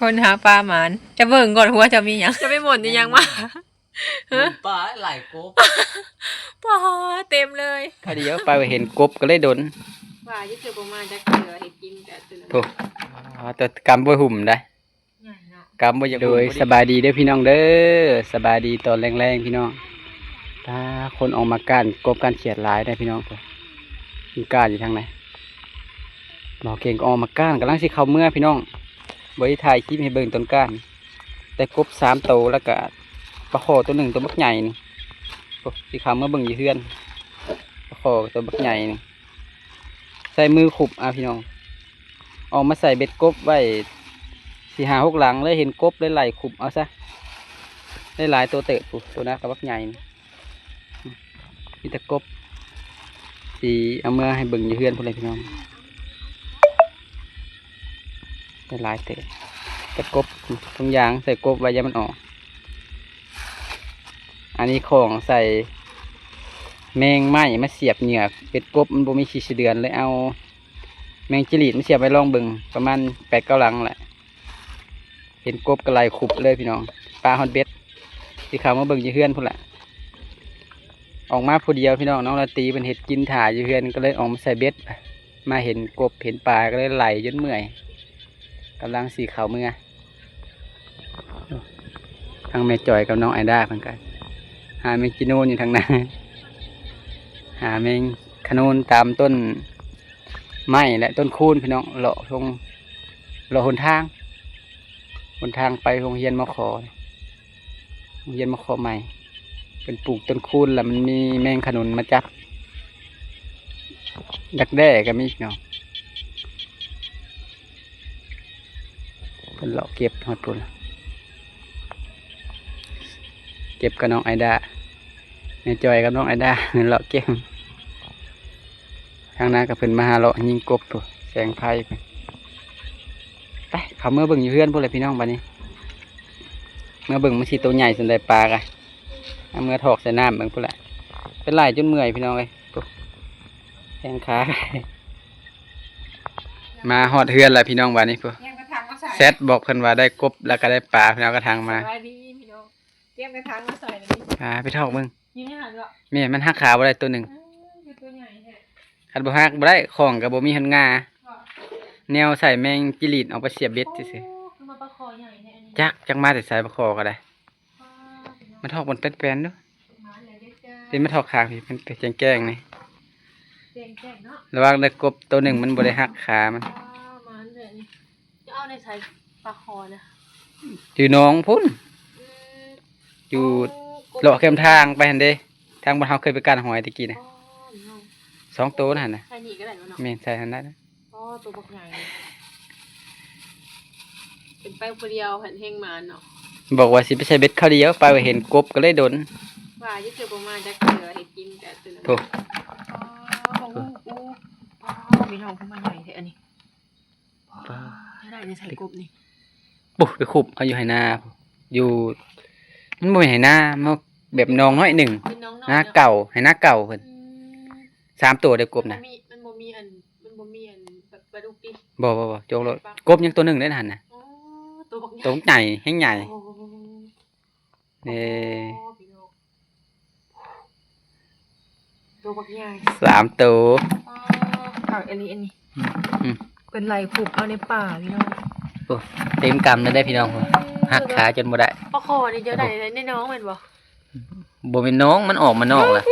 ຄົນຫາປາໝານ. ຈະເບິ່ງກ່ອນ ຫົວເຈົ້າມີຫຍັງ? ຈະໄປໝົນອີ່ຫຍັງມາ? ຫະ? ປາຫຼາຍກົບ. ປາເຕັມເລີຍ. ພໍດີໄປເຫັນກົບກໍເລີຍດົນ. ວ່າຢູ່ເທື່ອບໍ່ມາຈັກເທື່ອ ເຮັດກິນກະຕົວນັ້ນ. ໂອ້ ແຕ່ກຳບໍ່ຫຸ້ມໄດ໋. ກຳບໍ່ຢາກຫຸ້ມ. ໂດຍ ສະບາຍດີເດີພີ່ນ້ອງເດີ ສະບາຍດີຕອນແລງໆພີ່ນ້ອງ. ຕາ ຄົນອອກມາກ້ານກົບກ້ານຂຽດຫຼາຍເດ້ພີ່ນ້ອງ. ເພິ່ນກ້ານຢູ່ທາງໃນ. ບ່າວເກັ່ງກໍອອກມາກ້ານ ກຳລັງຊິເຂົ້າເມືອພີ່ນ້ອງ. ບໍ່ໄດ້ຖ່າຍຄລິບໃຫ້ເບິ່ງຕອນກ້ານ ແຕ່ກົບສາມໂຕ ແລ້ວກະປາຄໍ່ໂຕໜຶ່ງ ໂຕບັກໃຫຍ່ນີ້. ໂອ້ ຊິເຂົ້າເມືອເບິ່ງຢູ່ເຮືອນ ປາຄໍ່ໂຕບັກໃຫຍ່ນີ້. ໃຊ້ມືຂຸບເອົາພີ່ນ້ອງ. ອອກມາໃສ່ເບັດກົບໄວ້ສີ່ຫ້າຫົກຫຼັງເລີຍ ເຫັນກົບເລີຍໄລ່ຂຸບເອົາຊະ. ໄດ້ຫຼາຍໂຕເຕີບ ໂຕນັ້ນກໍບັກໃຫຍ່ນີ້. ມີແຕ່ກົບ ຊິເອົາເມືອໃຫ້ເບິ່ງຢູ່ເຮືອນພຸ້ນແຫຼະພີ່ນ້ອງ. ໄດ້ຫຼາຍເຕີບ ແຕ່ກົບ ຖົງຢາງໃສ່ກົບໄວ້ ຢ້ານມັນອອກ. ອັນນີ້ຂອງໃສ່ແມງໄມ້ມາສຽບເຫຍື່ອເບັດກົບ ມັນບໍ່ມີຂີ້ສະເດືອນ ເລີຍເອົາແມງຈິລີດມາສຽບໄວ້ລອງເບິ່ງ ປະມານແປດເກົ້າຫຼັງແຫຼະ. ເຫັນກົບກໍໄລ່ຂຸບເລີຍພີ່ນ້ອງ. ປາຮອດເບັດ ຊິເຂົ້າມາເບິ່ງຢູ່ເຮືອນພຸ້ນແຫຼະ. ອອກມາຜູ້ດຽວພີ່ນ້ອງ ນ້ອງລາຕີເພິ່ນເຮັດກິນຖ້າຢູ່ເຮືອນ ກໍເລີຍອອກມາໃສ່ເບັດ. ມາເຫັນກົບເຫັນປາກໍເລີຍໄລ່ຈົນເມື່ອຍ ກຳລັງຊິເຂົ້າເມືອ. ທັງແມ່ຈອຍກັບນ້ອງໄອດ້າເພິ່ນກໍຫາແມງຈີນູນຢູ່ທາງໜ້າ ຫາແມງຂະນູນຕາມຕົ້ນໄມ້ ແລະ ຕົ້ນຄູນພີ່ນ້ອງ. ເລາະທົ່ງ ເລາະຫົນທາງ ຫົນທາງໄປໂຮງຮຽນ ມຂ ໂຮງຮຽນ ມຂ ໃໝ່. ເພິ່ນປູກຕົ້ນຄູນ ແລ້ວມັນມີແມງຂະໜູນມາຈັບ. ດັກແດ້ກໍມີເນາະ. ເພິ່ນເລາະເກັບຮອດພຸ້ນ ເກັບກັບນ້ອງໄອດ້າ ແມ່ຈອຍກັບນ້ອງໄອດ້າ ເລາະເກັບ. ທາງໜ້າກໍເພິ່ນມາຫາເລາະຍິງກົບພຸ້ນ ແສງໄຟພຸ້ນ. ໄປ ເຂົ້າເມືອເບິ່ງຢູ່ເຮືອນພຸ້ນແຫຼະພີ່ນ້ອງ. ບາດນີ້ເມືອເບິ່ງມັນຊິໂຕໃຫຍ່ສ່ຳໃດປາກະ. ເອົາເມືອຖອກໃສ່ນ້ຳເບິ່ງພຸ້ນແຫຼະ. ເປັນຫຼາຍຈົນເມື່ອຍພີ່ນ້ອງເອີຍ ພຸ້ນ ແຂງຂາ. ມາຮອດເຮືອນແລ້ວພີ່ນ້ອງ. ບາດນີ້ພຸ້ນ ແຊັດບອກເພິ່ນວ່າໄດ້ກົບ ແລ້ວກໍໄດ້ປາ. ເພິ່ນເອົາກະຖາງມາ. ສະບາຍດີພີ່ນ້ອງ ຕຽມກະຖາງມາໃສ່ແລ້ວນີ້. ອ່າ ໄປຖອກເບິ່ງ. ຢູ່ໃນຫັ້ນເນາະ. ແມ່ນ ມັນຫັກຂາບໍ່ໄດ້ໂຕໜຶ່ງ. ເອີ ຄືໂຕໃຫຍ່ແທ້. ຄັນບໍ່ຫັກບໍ່ໄດ້ ຂອງກໍບໍ່ມີຫັ້ນງາ. ແນວໃສ່ແມງຈິລີດອອກໄປສຽບເບັດຊື່ໆ. ໂອ້ ຄືວ່າປາຄໍ່ໃຫຍ່ແທ້ອັນນີ້. ຈັກ ຈັກມາແຕ່ໃສປາຄໍ່ກໍໄດ້. ປາ ພີ່ນ້ອງ ມັນຖອກມັນແປນໆດູ. ມາແລ້ວເດີຈ້າ. ເປັນມັນຖອກຂາງພີ້ ມັນແຈ້ງໆນີ້. ແຈ້ງໆເນາະ. ລະຫວ່າງໄດ້ກົບໂຕໜຶ່ງ ມັນບໍ່ໄດ້ຫັກຂາມັນ. ປາ ມາແລ້ວນີ້. ຈະເອົາໃນໃສປາຄໍ່ນະ? ຢູ່ໜອງພຸ້ນ. ອືມ ຢູ່ ອໍ ເລາະແຄມທາງໄປຫັ້ນເດ້ ທາງບ່ອນເຮົາເຄີຍໄປກ້ານຫອຍແຕ່ກີ້ນະ. ອໍ ສອງໂຕນັ້ນນະ. ໃສ່ນີ້ກໍໄດ້ເນາະ. ແມ່ນ ໃສ່ຫັ້ນໄດ້. ອໍ ໂຕບັກໃຫຍ່ ເປັນໄປຜູ້ດຽວຫັ້ນແຮງໝານເນາະ. ບອກວ່າຊິໄປໃສ່ເບັດຄາວດຽວ ໄປວ່າເຫັນກົບກໍເລີຍດົນ. ວ່າຢູ່ເທື່ອບໍ່ມາຈັກເທື່ອ ເຮັດກິນກະຕື່ນ. ໂອ້ ໂອ້ ໂອ້ ພີ່ນ້ອງ ຄືມາໃຫຍ່ແທ້ອັນນີ້. ປາ ໄດ້ໃນໃສກົບນີ້? ໂອ້ ໄປຂຸດເອົາຢູ່ໄຮ່ນາ ຢູ່ ມັນບໍ່ແມ່ນໄຮ່ນາ ມັນແບບໜອງນ້ອຍໜຶ່ງ. ເປັນໜອງນ້ອຍເນາະ. ນາເກົ່າ ໄຮ່ນາເກົ່າເພິ່ນ. ອືມ ສາມໂຕໄດ້ກົບນະ. ມັນບໍ່ມີ ມັນບໍ່ມີອັນ ມັນບໍ່ມີອັນ ປາ ປາດຸກຕິ? ບໍ່ ບໍ່ ບໍ່ ຈົກໂລດ. ກົບຍັງໂຕໜຶ່ງໄດ້ຫັ້ນນະ. ອໍ ໂຕບັກໃຫຍ່ ໂຕບັກໃຫຍ່ ແຮງໃຫຍ່. ໂອ້ ເອີ ອໍ ພີ່ນ້ອງ ໂຕບັກໃຫຍ່ ສາມໂຕ. ອໍ ຄັກອີ່ຫຼີອັນນີ້. ອືມ ເພິ່ນໄລ່ຂຸດເອົາໃນປ່າພີ່ນ້ອງ. ໂອ້ ເຕັມກຳເລີຍເດ້ພີ່ນ້ອງ. ເອີ ຫັກຂາຈົນບໍ່ໄດ້. ປາຄໍ່ນີ້ເຈົ້າໄດ້ໃນໜອງແມ່ນບໍ່? ບໍ່ແມ່ນໜອງ ມັນອອກມານອກລະ.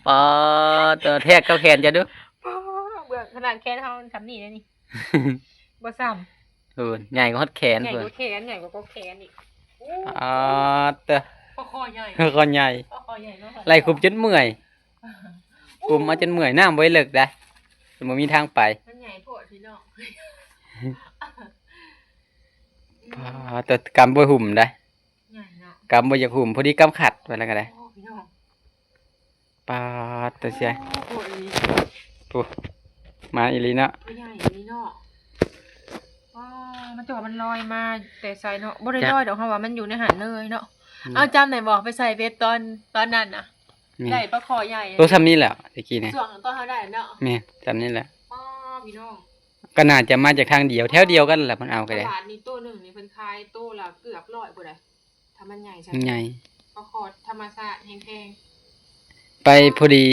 ປາ ໂຕແທກເຂົ້າແຂນເຈົ້າດູ. ປາ ເບື້ອງຂະໜາດແຂນເຮົາສ່ຳນີ້ເດ້ນີ້ ບໍ່ສ່ຳ. ໂອ້ ໃຫຍ່ກວ່າຮອດແຂນ ໃຫຍ່ກວ່າແຂນ ໃຫຍ່ກວ່າກໍແຂນອີກ. ໂອ້ ປາ ເຕີ ປາຄໍ່ໃຫຍ່ ປາຄໍ່ໃຫຍ່ ປາຄໍ່ໃຫຍ່ເນາະ. ໄລ່ຂຸດຈົນເມື່ອຍ ຂຸດມາຈົນເມື່ອຍ. ນ້ຳບໍ່ເລິກໃດ໋ ມັນບໍ່ມີທາງໄປ. ມັນໃຫຍ່ໂພດພີ່ນ້ອງ. ປາ ແຕ່ກຳບໍ່ຫຸ້ມໃດ໋. ໃຫຍ່ເນາະ ກຳບໍ່ຢາກຫຸ້ມ ພໍດີກຳຂັດໄປແລ້ວກໍໄດ້. ໂອ້ ພີ່ນ້ອງ ປາດ ຕົວເສຍ. ໂອ້ ໂອ້ ມາອີ່ຫຼີເນາະ. ໂຕໃຫຍ່ອີ່ຫຼີເນາະ. ອໍ ມັນຕົວມັນລອຍມາແຕ່ໃສເນາະ? ບໍ່ໄດ້ລອຍດອກ ເຮົາວ່າມັນຢູ່ໃນຫັ້ນເລີຍເນາະ. ອືມ ເອົາ ຈຳໄດ້ບໍ່ ໄປໃສ່ເບັດຕອນ ຕອນນັ້ນນະ. ແມ່ນ ໄດ້ປາຄໍ່ໃຫຍ່ ໂຕສ່ຳນີ້ແຫຼະ ແຕ່ກີ້ນີ້ ຊ່ວງຕອນເຮົາໄດ້ເນາະ. ແມ່ນ ສ່ຳນີ້ແຫຼະ. ອໍ ພີ່ນ້ອງ ກໍໜ້າຈະມາຈາກທາງດຽວ ແຖວດຽວກັນລະ ເພິ່ນເອົາກໍໄດ້. ຕະຫຼາດນີ້ໂຕໜຶ່ງນີ້ເພິ່ນຂາຍໂຕລະເກືອບຮ້ອຍພຸ້ນໃດ໋ ຖ້າມັນໃຫຍ່ຊ່ຳ ມັນໃຫຍ່. ປາຄໍທຳມະຊາດແຮງໆ ໄປພໍດີ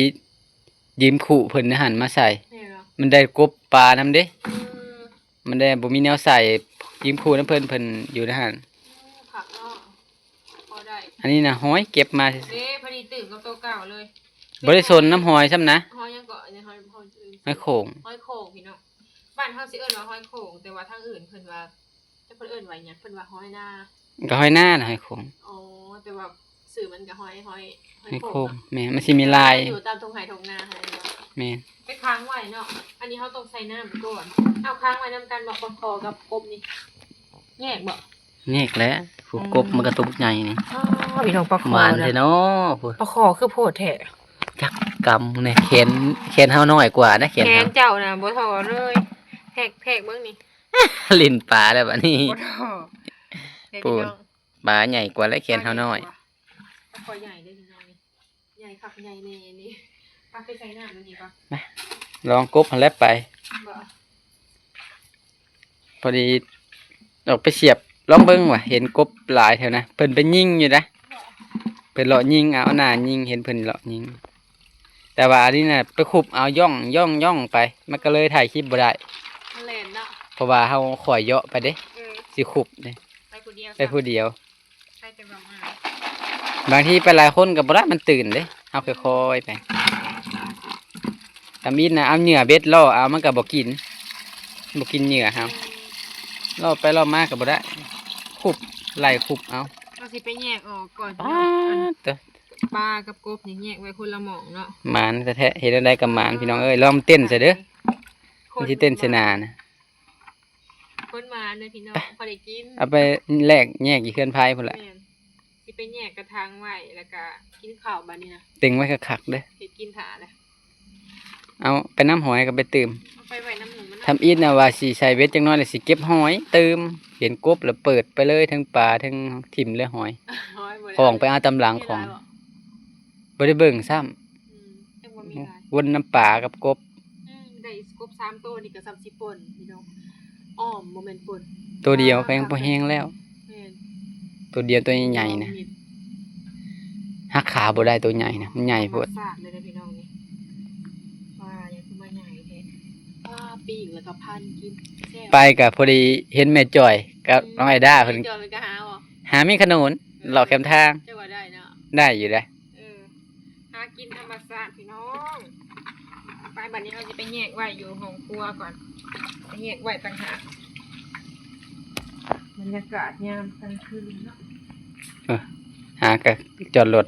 ຢືມຄູ່ເພິ່ນໃນຫັ້ນມາໃສ່. ແມ່ນເນາະ ມັນໄດ້ກົບປານຳເດ້. ເອີ ມັນໄດ້ບໍ່ມີແນວໃສ່ ຢືມຄູ່ນຳເພິ່ນ ເພິ່ນຢູ່ໃນຫັ້ນ. ເອີ ຄັກເນາະ ພໍໄດ້. ອັນນີ້ນະ ຫອຍເກັບມາ ເດ້ ພໍດີຕື່ມກັບໂຕເກົ່າເລີຍ. ບໍ່ໄດ້ສົນນຳຫອຍຊ້ຳນະ. ຫອຍຫຍັງເກາະ? ຫອຍ ຫອຍ ຫອຍໂຂ່ງ ຫອຍໂຂ່ງພີ່ນ້ອງ. ບ້ານເຮົາຊິເອີ້ນວ່າຫອຍໂຂ່ງ ແຕ່ວ່າທາງອື່ນເພິ່ນວ່າ ຈັກເພິ່ນເອີ້ນວ່າຫຍັງ ເພິ່ນວ່າຫອຍນາ. ກໍຫອຍນານະ ຫອຍໂຂ່ງ. ອໍ ແຕ່ວ່າຊື່ມັນກໍຫອຍ ຫອຍ ຫອຍໂຂ່ງເນາະ. ແມ່ນ ມັນຊິມີລາຍ ຢູ່ຕາມທົ່ງໄຮ່ທົ່ງນາຫັ້ນແຫຼະເນາະ. ແມ່ນ ໄປຄ້າງໄວ້ເນາະ. ອັນນີ້ເຮົາຕ້ອງໃສ່ນ້ຳກ່ອນ. ເອົາ ຄ້າງໄວ້ນຳກັນບໍ່ ປາຄໍກັບກົບນີ້? ແຍກບໍ່? ແຍກແຫຼະ ຜູ້ກົບມັນກະຕົວບັກໃຫຍ່ນີ້. ອໍ ພີ່ນ້ອງ ປາຄໍ ໝານແທ້ເນາະ. ປາຄໍຄືໂພດແທ້. ຈັກກຳແນ່ ແຂນ ແຂນເຮົານ້ອຍກວ່ານະ ແຂນ ແຂນເຮົາ ເຈົ້ານະບໍ່ທໍ່ເລີຍ. ແພກ ແພກເບິ່ງນີ້ ຫຼິ້ນປາແລ້ວບາດນີ້ ບໍ່ທໍ່. ເດ້ ໂອ້ຍ ພີ່ນ້ອງ ປາໃຫຍ່ກວ່າແຫຼະ ແຂນເຮົານ້ອຍ. ປາໃຫຍ່ກວ່າ ປາຄໍໃຫຍ່ເດ້ພີ່ນ້ອງນີ້. ໃຫຍ່ຄັກໃຫຍ່ແນ່ນີ້. ປາ ໄປໃສ່ນ້ຳມັນນີ້ກ່ອນ ມາລອງກົບຫັ້ນແຫຼະໄປ. ບໍ່ ພໍດີອອກໄປສຽບ ລອງເບິ່ງວ່າເຫັນກົບຫຼາຍແຖວນະ ເພິ່ນໄປຍິງຢູ່ນະ. ບໍ່ ເພິ່ນເລາະຍິງເອົາ ໜ້າຍິງ ເຫັນເພິ່ນເລາະຍິງ. ແຕ່ວ່າອັນນີ້ນະ ໄປຂຸບເອົາ ຢ່ອງ ຢ່ອງ ຢ່ອງໄປ ມັນກໍເລີຍຖ່າຍຄລິບບໍ່ໄດ້. ມັນແລ່ນເນາະ ເພາະວ່າເຮົາຄ່ອຍເຍາະໄປເດ້. ເອີ ຊິຂຸບເດ້ ໄປຜູ້ດຽວ ໄປຜູ້ດຽວ. ໃຜຈະເວົ້າມາ ບາງທີໄປຫຼາຍຄົນກໍບໍ່ໄດ້ ມັນຕື່ນເດ້. ເຮົາຄ່ອຍໆໄປ. ທຳອິດນະ ເອົາເຫຍື່ອເບັດລໍ້ເອົາ ມັນກໍບໍ່ກິນ ບໍ່ກິນເຫຍື່ອເຮົາ. ເອີ ລໍ້ໄປລໍ້ມາກໍບໍ່ໄດ້ ຂຸບ ໄລ່ຂຸບເອົາ. ເຮົາຊິໄປແຍກອອກກ່ອນ ປາ ພີ່ນ້ອງ ອັນ ເອີ ປາກັບກົບນີ້ແຍກໄວ້ຄົນລະໝ່ອງເນາະ. ໝານແທ້ໆ ເຮັດແນວໃດກໍໝານ ພີ່ນ້ອງເອີຍ. ລອງເຕັ້ນໃສ່ເດີ້ ມັນຊິເຕັ້ນໃສ່ໜ້ານະ. ຄົນມາເດີພີ່ນ້ອງ ພໍໄດ້ກິນ. ເອົາໄປແລກແຍກຢູ່ເຮືອນໃຜພຸ້ນແຫຼະ. ແມ່ນ ຊິໄປແຍກກະຖາງໄວ້ ແລ້ວກະກິນເຂົ້າບາດນີ້ນະ. ເຕັງໄວ້ຄັກໆເດີ ເຮັດກິນຖ້າແຫຼະ. ເອົາໄປນຳຫອຍກໍໄປຕື່ມ ເອົາໄປໄວ້ນຳໝູມັນນະ. ທຳອິດນະວ່າຊິໃສ່ເບັດຈັກໜ້ອຍ ແລ້ວຊິເກັບຫອຍຕື່ມ. ເຫັນກົບແລ້ວເປີດໄປເລີຍ ທັງປາທັງຖິ້ມເລີຍຫອຍ. ຫອຍບໍ່ໄດ້ ຂອງໄປເອົາຕາມຫຼັງຂອງ ມີຫຼາຍບໍ່? ບໍ່ໄດ້ເບິ່ງຊ້ຳ. ອືມ ຍັງບໍ່ມີຫຼາຍ ວົນນຳປາກັບກົບ. ອືມ ໄດ້ກົບສາມໂຕນີ້ກໍສ່ຳຊິປົ່ນພີ່ນ້ອງ. ອ້ອມ ບໍ່ແມ່ນປົ່ນ ໂຕດຽວກໍຍັງພໍແຮງແລ້ວ. ແມ່ນ ໂຕດຽວ ໂຕໃຫຍ່ໆນະ. ຫັກຂາບໍ່ໄດ້ ໂຕໃຫຍ່ນະ ມັນໃຫຍ່ໂພດ. ທຳມະຊາດເລີຍເດ້ພີ່ນ້ອງນີ້. ປາຫຍັງຄືມາໃຫຍ່ແທ້ ປາປີ້ງແລ້ວກໍພັນກິນແຊບ. ໄປກໍພໍດີເຫັນແມ່ຈ້ອຍກັບ ອືມ ນ້ອງໄອດ້າເພິ່ນ. ແມ່ຈ້ອຍເພິ່ນກໍຫາບໍ່? ຫາມີຂະໜູນ ເອີ ເລາະແຄມທາງ. ເຈົ້າວ່າໄດ້ເນາະ? ໄດ້ຢູ່ເດ້. ເອີ ຫາກິນທຳມະຊາດພີ່ນ້ອງ. ໄປ ບາດນີ້ເຮົາຊິໄປແຍກໄວ້ຢູ່ຫ້ອງຄົວກ່ອນ ໄປແຍກໄວ້ຕ່າງຫາກ. ບັນຍາກາດຍາມກາງຄືນເນາະ. ເອີ ຫາກະຈອດລົດ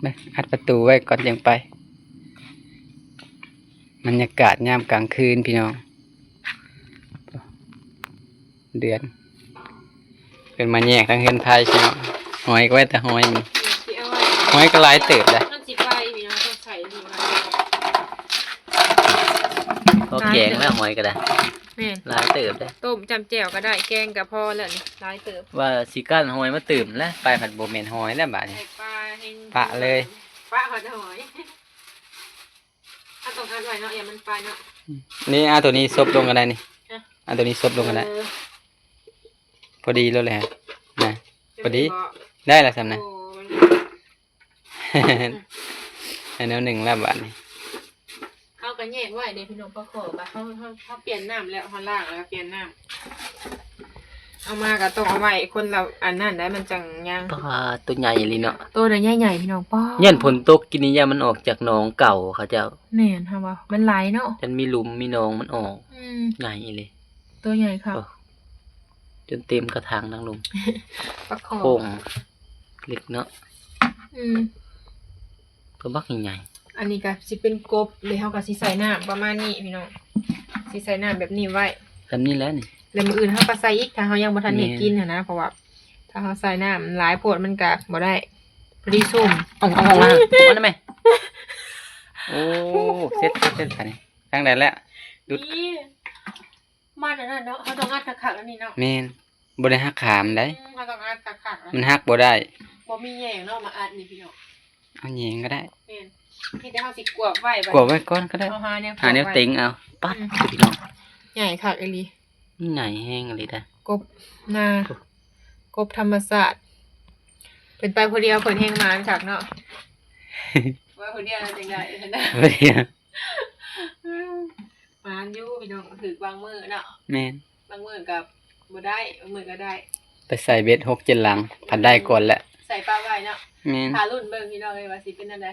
ໄປ ອັດປະຕູໄວ້ກ່ອນຈຶ່ງໄປ. ບັນຍາກາດຍາມກາງຄືນພີ່ນ້ອງ. ເດືອນ ເພິ່ນມາແຍກທາງເຮືອນໃຜພີ່ນ້ອງ. ຫອຍກໍໄວ້ແຕ່ຫອຍ ຫອຍກໍຫຼາຍເຕີບເດ້. ມັນຊິໄປພີ່ນ້ອງ ຕ້ອງໃສ່ນີ້ໄວ້ ພໍແກງແລ້ວຫອຍກໍໄດ້. ແມ່ນ ຫຼາຍເຕີບເດ້. ຕົ້ມຈ້ຳແຈ່ວກໍໄດ້ ແກງກໍພໍແລ້ວນີ້ ຫຼາຍເຕີບ. ວ່າຊິກັ້ນຫອຍມາຕື່ມແລ້ວ ໄປພັດບໍ່ແມ່ນຫອຍແລ້ວບາດນີ້. ປະເລີຍ ປະຮອດຫອຍ. ເຮົາຕ້ອງອັດໄວ້ເນາະ ຢ່າມັນໄປເນາະ. ນີ້ ເອົາໂຕນີ້ສົບລົງກໍໄດ້ນີ້ ຮະ ເອົາໂຕນີ້ສົບລົງກໍໄດ້. ເອີ ພໍດີໂລດແຫຼະນະ ພໍດີ ໄດ້ລະສ່ຳນະ. ໂອ້ ໄດ້ແນວໜຶ່ງແລ້ວບາດນີ້. ເຮົາກໍແຍກໄວ້ເດ້ພີ່ນ້ອງ ປາຄໍ ເຮົາ ເຮົາ ເຮົາປ່ຽນນ້ຳແລ້ວ ເຮົາລ້າງແລ້ວປ່ຽນນ້ຳ. ເອົາມາກໍຕ້ອງເອົາໄວ້ຄົນລະອັນນັ້ນໄດ໋ ມັນຈັ່ງຍັງ. ປາ ໂຕໃຫຍ່ອີ່ຫຼີເນາະ. ໂຕໃຫຍ່ໆພີ່ນ້ອງ. ປາ ຢ້ານຝົນຕົກກິນນີ້ ຢ້ານມັນອອກຈາກໜອງເກົ່າເຂົາເຈົ້າ. ແມ່ນ ເຮົາວ່າມັນໄຫຼເນາະ ຢ້ານມີຫຼຸມມີໜອງມັນອອກ. ອືມ ໃຫຍ່ອີ່ຫຼີ ໂຕໃຫຍ່ຄັກ. ເອີ ຈົນເຕັມກະຖາງທັງລຸມ. ປາຄໍ ໂຄ້ງເລັກເນາະ. ອືມ ໂຕບັກໃຫຍ່. ອັນນີ້ກະຊິເປັນກົບເລີຍ ເຮົາກະຊິໃສ່ນ້ຳປະມານນີ້ພີ່ນ້ອງ ຊິໃສ່ນ້ຳແບບນີ້ໄວ້ ແບບນີ້ແຫຼະນີ້. ແລ້ວມື້ອື່ນເຮົາກະໃສ່ອີກ ຖ້າເຮົາຍັງບໍ່ທັນເຮັດກິນຫັ້ນນະ ເພາະວ່າຖ້າເຮົາໃສ່ນ້ຳຫຼາຍໂພດມັນກະບໍ່ໄດ້. ພໍດີຊຸ່ມ. ເອົາ ເອົາ ເອົາ ເອົາ ເອົາໄດ້ໄໝ? ໂອ້ ເສັດ ເສັດ ເສັດ ອັນນີ້ທາງໃດແລ້ວ? ດຸດ ນີ້ ມັນອັນນັ້ນເນາະ ເຮົາຕ້ອງອັດຄັກໆ ອັນນີ້ເນາະ. ແມ່ນ ບໍ່ໄດ້ຫັກຂາມັນໃດ໋. ອືມ ເຮົາຕ້ອງອັດຄັກໆ ມັນຫັກບໍ່ໄດ້. ບໍ່ມີແຍງເນາະ ມາອັດນີ້ພີ່ນ້ອງ. ເອົາແຍງກໍໄດ້. ແມ່ນ ມີແຕ່ເຮົາຊິກວບໄວ້ບັດ ກວບໄວ້ກ່ອນກໍໄດ້ ເອົາຫາແນວ ຫາແນວເຕັງເອົາ. ປັດ ພີ່ນ້ອງ ໃຫຍ່ຄັກອີ່ຫຼີ ໃຫຍ່ແຮງອີ່ຫຼີເດ້ ກົບນາ ກົບທຳມະຊາດ. ເພິ່ນໄປຜູ້ດຽວເພິ່ນແຮງໝານຄັກເນາະ ວ່າຜູ້ດຽວແລ້ວຈັ່ງໃດຫັ້ນນະ ຜູ້ດຽວ ໝານຢູ່ພີ່ນ້ອງ ຖືກບາງມື້ເນາະ. ແມ່ນ ບາງມື້ກໍບໍ່ໄດ້ ບາງມື້ກໍໄດ້ ໄປໃສ່ເບັດຫົກເຈັດຫຼັງ ພັດໄດ້ກ່ອນແຫຼະ ໃສ່ປະໄວ້ເນາະ. ແມ່ນ ຖ້າລຸ້ນເບິ່ງພີ່ນ້ອງເອີຍວ່າຊິເປັນແນວໃດ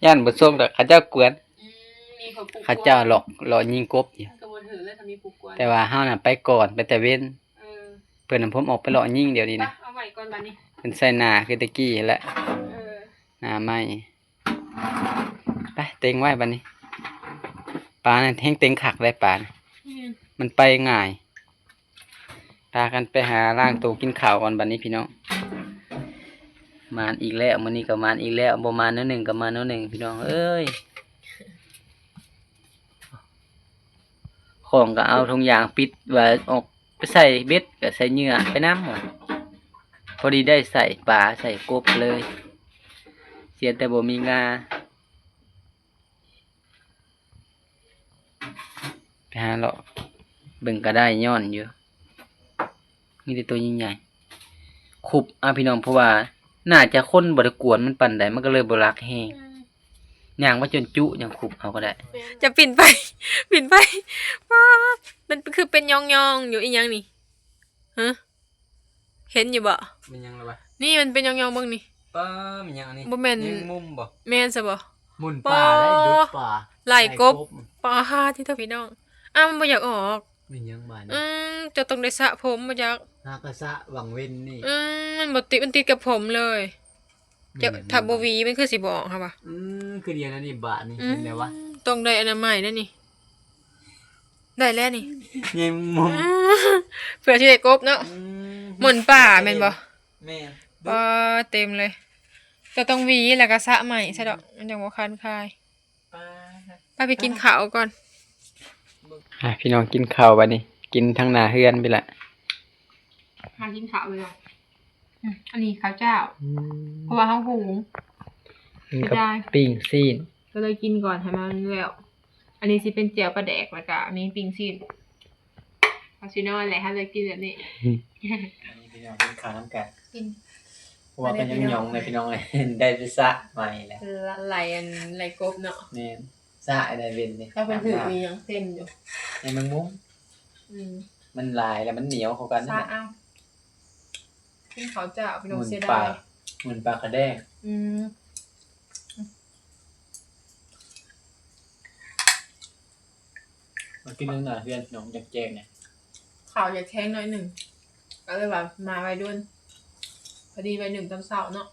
ຢ້ານບໍ່ສົກດອກ ເຂົາເຈົ້າກວນ. ອືມ ມີຜູ້ ເຂົາເຈົ້າເລາະ ເລາະຍິງກົບຢູ່ ມັນກໍບໍ່ຖືກແລ້ວ ຖ້າມີຜູ້ກວນ ແຕ່ວ່າເຮົານະໄປກ່ອນ ໄປແຕ່ເວັນ. ເອີ ເພິ່ນນຳຜົມອອກໄປເລາະຍິງດຽວນີ້ນະ ເອົາໄວ້ກ່ອນບັດນີ້ ເພິ່ນໃສ່ໜ້າຄືແຕ່ກີ້ຫັ້ນແຫຼະ. ເອີ ໜ້າໃໝ່ ໄປເຕັງໄວ້ບັດນີ້ ປານະແຮງເຕັງຄັກເດ້ ປານະ ອືມ ມັນໄປງ່າຍ. ພາກັນໄປຫາລ້າງໂຕກິນເຂົ້າກ່ອນບັດນີ້ພີ່ນ້ອງ. ໝານອີກແລ້ວ ມື້ນີ້ກໍໝານອີກແລ້ວ ບໍ່ໝານແນວໜຶ່ງກໍໝານແນວໜຶ່ງພີ່ນ້ອງເອີຍ. ຂອງກໍເອົາຖົງຢາງປິດໄວ້ ອອກໄປໃສ່ເບັດກໍໃສ່ເຫຍື່ອໄປນຳ ພໍດີໄດ້ໃສ່ປາໃສ່ກົບເລີຍ ເສຍແຕ່ບໍ່ມີງາ. ໄປຫາເລາະເບິ່ງກໍໄດ້ ຍ້ອນຢູ່ ມີແຕ່ໂຕໃຫຍ່ໆ ຄຸບເອົາພີ່ນ້ອງ ເພາະວ່າໜ້າຈະຄົນບໍ່ໄດ້ກວນມັນປານໃດ ມັນກໍເລີຍບໍ່ຫຼັກແຮງ. ອືມ ຍ່າງມາຈົນຈຸຍັງຄຸບເອົາກໍໄດ້. ຈະປິ່ນໄປ ປິ່ນໄປ ປາດ ມັນຄືເປັນຫຍ້ອງໆຢູ່ ອີຫຍັງນີ້ ຮະ? ເຫັນຢູ່ບໍ່? ແມ່ນຫຍັງລະວະ? ນີ້ມັນເປັນຫຍ້ອງໆເບິ່ງນີ້. ປ້າ ແມ່ນຫຍັງອັນນີ້? ບໍ່ແມ່ນ ແມງມຸມບໍ່? ແມ່ນຊະບໍ່? ໝຸນປາໄດ້ ດຸດປາ ໄລ່ກົບ. ໄລ່ກົບ ປ້າ ຕິໂທ ພີ່ນ້ອງ ອ້າ ມັນບໍ່ຢາກອອກ. ແມ່ນຫຍັງບາດນີ້? ອືມ ເຈົ້າຕ້ອງໄດ້ສະຜົມບໍ່ຈັກ ຫາກະສະຫວ່າງເວັນນີ້. ອືມ ມັນບໍ່ຕິດ ມັນຕິດກັບຜົມເລີຍ. ຈະ ແມ່ນ ຖ້າບໍ່ຫວີມັນຄືຊິບໍ່ອອກຫາວ່າ. ອືມ ຄືດຽວນັ້ນນີ້ບາດນີ້. ອືມ ເຫັນແລ້ວວະ ຕ້ອງໄດ້ອະນາໄມແລ້ວນີ້. ໄດ້ແລ້ວນີ້ ແມງມຸມ ອືມ ເພື່ອຊິໄດ້ກົບເນາະ. ອືມ ໝຸນປາແມ່ນບໍ່? ແມ່ນ ປາ ເຕັມເລີຍ. ຈະຕ້ອງຫວີແລ້ວກໍສະໃໝ່ຊະດອກ ມັນຈັ່ງບໍ່ຄັນຄາຍ. ໄປ ໄປກິນເຂົ້າກ່ອນ. ອ່າ ພີ່ນ້ອງກິນເຂົ້າບັດນີ້ ກິນທາງໜ້າເຮືອນພຸ້ນລະ. ຫາກິນເຂົ້າເລີຍ. ອືມ ອັນນີ້ເຂົ້າເຈົ້າ. ອືມ ເພາະວ່າເຮົາຫຸງ ມັນກໍ ເສຍດາຍ ປີ້ງຊີ້ນ ກໍເລີຍກິນກ່ອນໃຫ້ມັນແລ້ວ. ອັນນີ້ຊິເປັນແຈ່ວປາແດກ ແລ້ວກໍມີປີ້ງຊີ້ນ. ເຮົາຊິນອນແຫຼະ ເຮົາເລີຍກິນແບບນີ້. ອັນນີ້ພີ່ນ້ອງກິນເຂົ້ານຳກັນ ກິນ ເພາະວ່າກໍຍັງຫຍ້ອງເລີຍພີ່ນ້ອງເອີຍ ໄດ້ໄປສະໃໝ່ແລ້ວ. ໄລ່ອັນ ໄລ່ກົບເນາະ. ແມ່ນ ສະໄດ້ເວັນນີ້ ຖ້າເພິ່ນຖືກມີຫຍັງເຕັມຢູ່ ໃນແມງມຸມ. ອືມ ມັນຫຼາຍແລ້ວມັນໜຽວເຂົ້າກັນ ສະເອົາ. ກິນເຂົ້າເຈົ້າພີ່ນ້ອງ ເສຍດາຍ. ໝຸນປາກະແດງ. ອືມ ມາກິນເລື່ອງໜ້າເຮືອນພີ່ນ້ອງ ແຈກໆ ນີ້ ເຂົ້າຢາກແຂງໜ້ອຍໜຶ່ງ ກໍເລີຍວ່າມາໄວດ່ວນ ພໍດີໄວດ່ວນຕອນເຊົ້າເນາະ.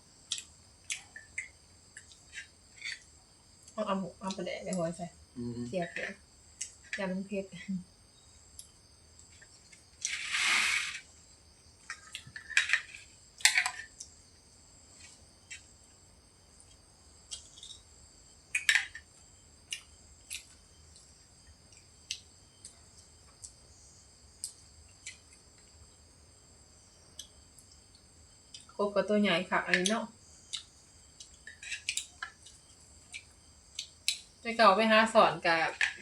ເອົາ ເອົາປາແດກໃນຫົວໃສ່. ອືມ ສຽບເລີຍ ຢ່າມັນເຜັດ. ກົບກໍຕົວໃຫຍ່ຄັກອັນນີ້ເນາະ. ແຕ່ເກົ່າໄປຫາສອນກະ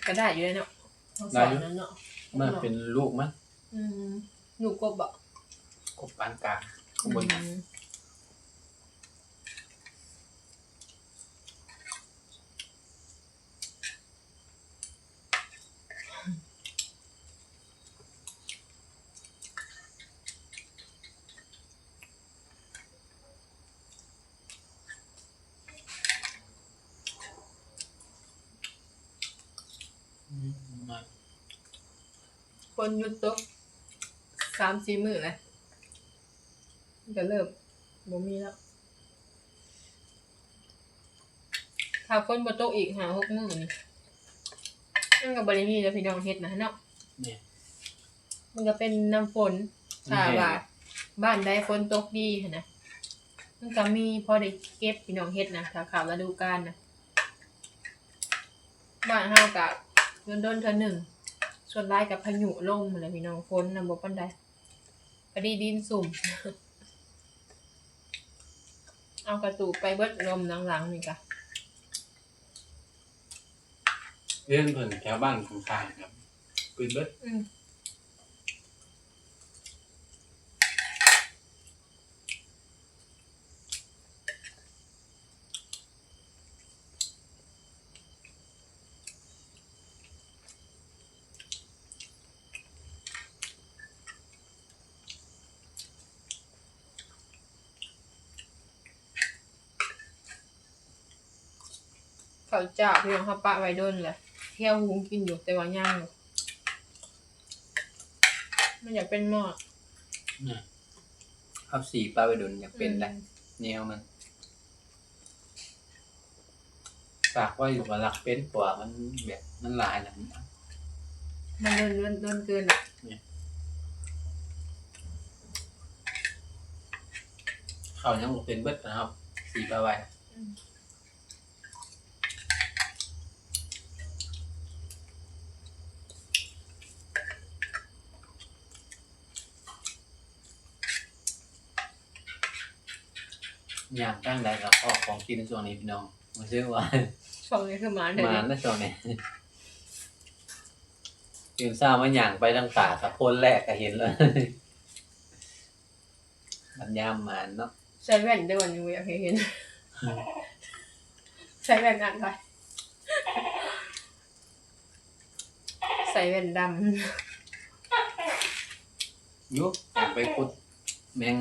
ກະໄດ້ຢູ່ເດ້ເນາະ ເຮົາສອນນັ້ນເນາະ. ມັນເປັນລູກມັນ. ອືມ ລູກກົບບໍ? ກົບປານກາງ ອືມ ຂ້າງບົນ. ຝົນຢຸດຕົກສາມສີ່ມື້ແລ້ວ ມັນກໍເລີ່ມບໍ່ມີແລ້ວ. ຖ້າຝົນບໍ່ຕົກອີກຫ້າຫົກມື້ນີ້ ມັນກໍບໍ່ໄດ້ມີແລ້ວພີ່ນ້ອງ ເຫັດນະເນາະ. ແມ່ນ ມັນກໍເປັນນ້ຳຝົນ. ມັນແຫ້ງ ຖ້າວ່າບ້ານໃດຝົນຕົກດີຫັ້ນນະ ມັນກໍມີພໍໄດ້ເກັບພີ່ນ້ອງ ເຫັດນະ ຖ້າເຂົ້າລະດູການນະ. ບ້ານເຮົາກໍດົນໆເທື່ອໜຶ່ງ ສ່ວນຫຼາຍກໍພາຍຸລົມຫັ້ນແຫຼະພີ່ນ້ອງ ຝົນນະບໍ່ປານໃດ. ພໍດີດິນຊຸ່ມ ເອົາກະຕູບໄປເບິດ ລົມຫຼັງໆນີ້ກະ ເຮືອນເພິ່ນແຖວບ້ານຂ້າງໆ ກໍປິດເບິດ. ອືມ. ເຂົ້າຈ້າວ ພີ່ນ້ອງ ເຮົາປະໄວ້ດົນແລ້ວ ແຮວຫຸງກິນຢູ່ ແຕ່ວ່າຍັງ ມັນຢາກເປັນໝໍ້ ນະ ເຮົາສີປະໄວ້ດົນ ຢາກເປັນໄດ໋ ອືມ ແນວມັນ. ຕາກໄວ້ຢູ່ກໍລັກເປັນ ເພາະວ່າມັນແບບມັນຫຼາຍແລ້ວ ມັນດົນ ດົນ ດົນເກີນນະ ນີ້ ເຂົ້າຍັງບໍ່ເປັນເບິດນະ ເຮົາສີປະໄວ້ ອືມ. ຍ່າງທາງໃດກໍພໍ້ຂອງກິນຊ່ວງນີ້ພີ່ນ້ອງ ຮູ້ສຶກວ່າຊ່ວງນີ້ຄືໝານເດ້ ໝານນະຊ່ວງນີ້ ຕື່ນເຊົ້າມາຍ່າງໄປທາງປ່າ ກະໂພນແລກກະເຫັນເລີຍ ມັນຍາມໝານເນາະ ໃສ່ແວ່ນເດີ ວັນນີ້ບໍ່ຢາກໃຫ້ເຫັນ ອືມ ໃສ່ແວ່ນອັນໄວ້ ໃສ່ແວ່ນດຳ ຢູ່ ໄປຂຸດແມງ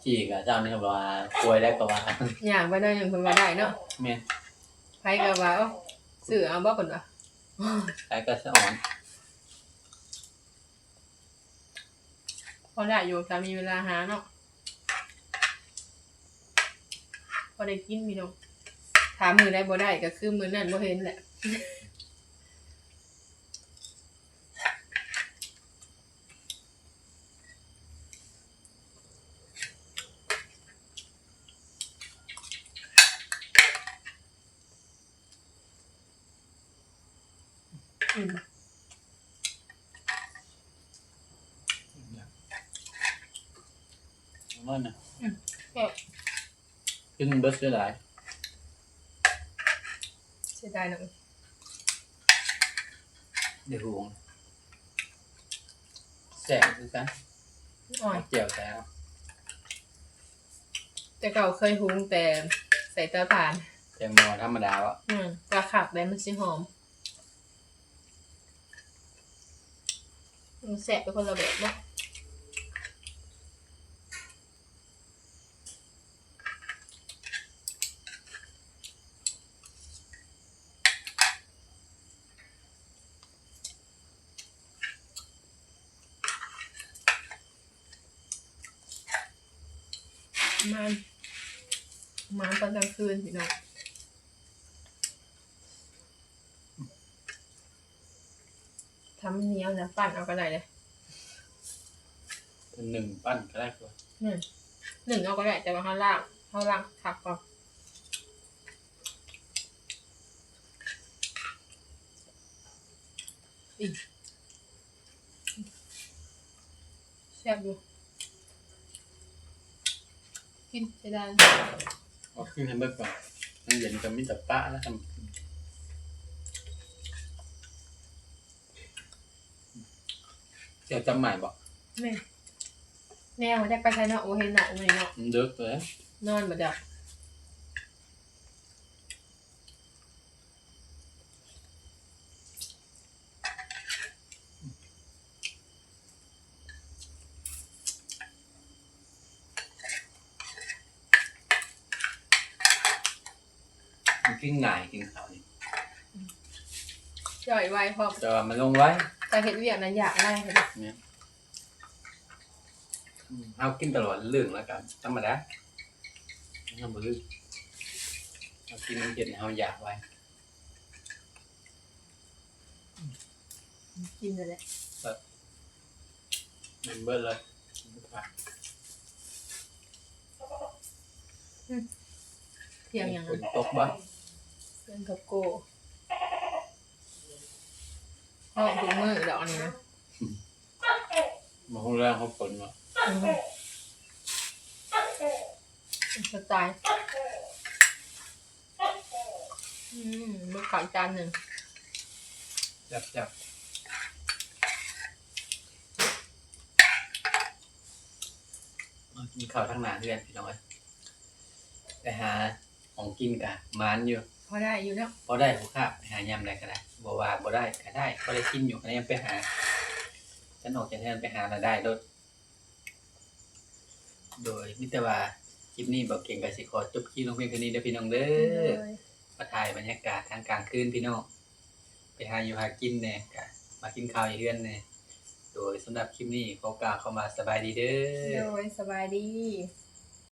ຈີ່ກະເຈົ້ານີ້ກໍວ່າປ່ວຍໄດ້ກໍວ່າ ຍ່າງໄປໜ້ອຍໜຶ່ງເພິ່ນວ່າໄດ້ເນາະ ແມ່ນ ໃຜກໍວ່າ ເອົ້າ ຊື້ເອົາບໍ່ ເພິ່ນວ່າ ໃຜກໍສະອອນ ພໍໄດ້ຢູ່ ຖ້າມີເວລາຫາເນາະ ພໍໄດ້ກິນພີ່ນ້ອງ ຖ້າມື້ໃດບໍ່ໄດ້ກໍຄືມື້ນັ້ນບໍ່ເຫັນແຫຼະ. ອືມ ອະ ກິນເບິດເສຍດາຍ ເສຍດາຍເນາະ ໄດ້ຫຸງ ແຊບຄືກັນ ໂອ້ຍ ແຈ່ວແຊບ ແຕ່ເກົ່າເຄີຍຫຸງແຕ່ໃສ່ເຕົາຖ່ານ ແຕ່ໝໍ້ທຳມະດາເບາະ ອືມ ກໍຄັກໄດ໋ ມັນຊິຫອມ ມັນແຊບໄປຄົນລະແບບເນາະ. ມາ ມາຕອນກາງຄືນພີ່ນ້ອງ ຖ້າມັນໜຽວນະ ປັ້ນເອົາກໍໄດ້ເດ້ ໜຶ້ງປັ້ນກໍໄດ້ ແມ່ນ ໜຶ້ງເອົາກໍໄດ້ ແຕ່ວ່າເຮົາລ້າງ ເຮົາລ້າງຄັກກ່ອນ. ອີ ແຊບຢູ່ ກິນໃຊ້ໄດ້ ເອົາກິນໃຫ້ເບິດກ່ອນ ມັນເຢັນກໍມີແຕ່ປະແລ້ວ ແຈ່ວຈຳໝາຍບໍ? ແມ່ນ ແນວວ່າຈະໄປໃສເນາະ ບໍ່ເຫັນເນາະ ມື້ນີ້ເນາະ ມັນເດິກເລີຍ ນອນບໍ່ຈັກ. ມັນກິນງ່າຍ ກິນເຂົ້ານີ້ ຍ່ອຍໄວພ້ອມ ແຕ່ວ່າມັນລົງໄວ ແຕ່ເຮັດວຽກນັ້ນຢາກໄວ ແມ່ນ. ອືມ ເຮົາກິນຕະຫຼອດ ເລື່ອງລະກະທຳມະດາ ເຮົາບໍ່ລືມ ເຮົາກິນມັນເຮັດໃຫ້ເຮົາຢາກໄວ ກິນແລ້ວແຫຼະ ແມ່ນເບິດເລີຍ ອືມ ທ່ຽງຫຍັງ ຝົນຕົກບໍ່? ເປັນກະໂກ ເຮົາທຸກມື້ດອກອັນນີ້ນະ. ມາໂຮງແຮມເຮົາຝົນເນາະ ອືມ ສະຕາຍ ອືມ ມື້ເຂົ້າຈານໜຶ່ງ ແຊບໆ ມາກິນເຂົ້າທາງໜ້າເຮືອນພີ່ນ້ອງເອີຍ. ໄປຫາຂອງກິນກະໝານຢູ່ ພໍໄດ້ຢູ່ເນາະ ພໍໄດ້ພໍຄາບ ໄປຫາຍາມໃດກໍໄດ້ ບໍ່ວ່າບໍ່ໄດ້ກໍໄດ້ ພໍໄດ້ກິນຢູ່ ກໍຍັງໄປຫາ ຄັນອອກຈາກເຮືອນໄປຫາລະໄດ້ໂລດ. ໂດຍ ມີແຕ່ວ່າຄລິບນີ້ບ່າວເກັ່ງກໍຊິຂໍຈົບຄລິບລົງພຽງເທົ່ານີ້ເດີພີ່ນ້ອງເດີ ໂດຍ ມາຖ່າຍບັນຍາກາດທາງກາງຄືນພີ່ນ້ອງ ໄປຫາຢູ່ຫາກິນແດ່ ກະມາກິນເຂົ້າຢູ່ເຮືອນແດ່. ໂດຍ ສຳລັບຄລິບນີ້ຂໍກ່າວຄຳວ່າສະບາຍດີເດີ. ໂດຍ ສະບາຍດີ.